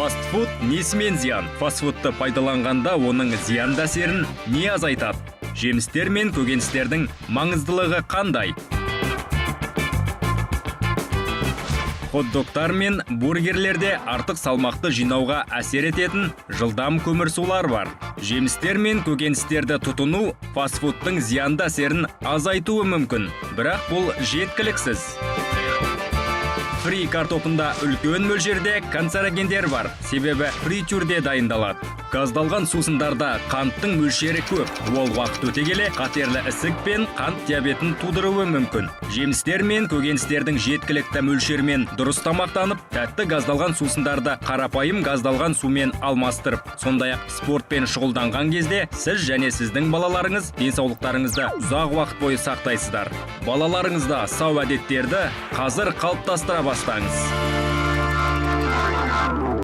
Фастфуд несімен зиян? Фастфудты пайдаланғанда оның зиянды әсерін не азайтады? Жемістер мен көкөністердің маңыздылығы қандай? Хот-догтар мен бургерлерде артық салмақты жинауға әсер ететін жылдам көмірсулар бар. Жемістер мен көкөністерді тұтыну фастфудтың зиянды әсерін азайтуы мүмкін, бірақ бұл жеткіліксіз. Фри картопында үлкен мөлшерде канцерогендер бар, себебі фритюрде дайындалады. Газдалған сусындарда қанттың мөлшері көп. Ол уақыт өте келе қатерлі ісік пен қант диабетін тудыруы мүмкін. Жемістер мен көкөністердің жеткілікті мөлшермен дұрыс тамақтанып, тәтті газдалған сусындарды қарапайым газдалған сумен алмастырып, сондай-ақ спортпен шұғылданған кезде сіз және сіздің балаларыңыз денсаулықтарыңызды ұзақ уақыт бойы сақтайсыздар. Балаларыңызда сау әдеттерді қазір қалыптастыра бастаңыз.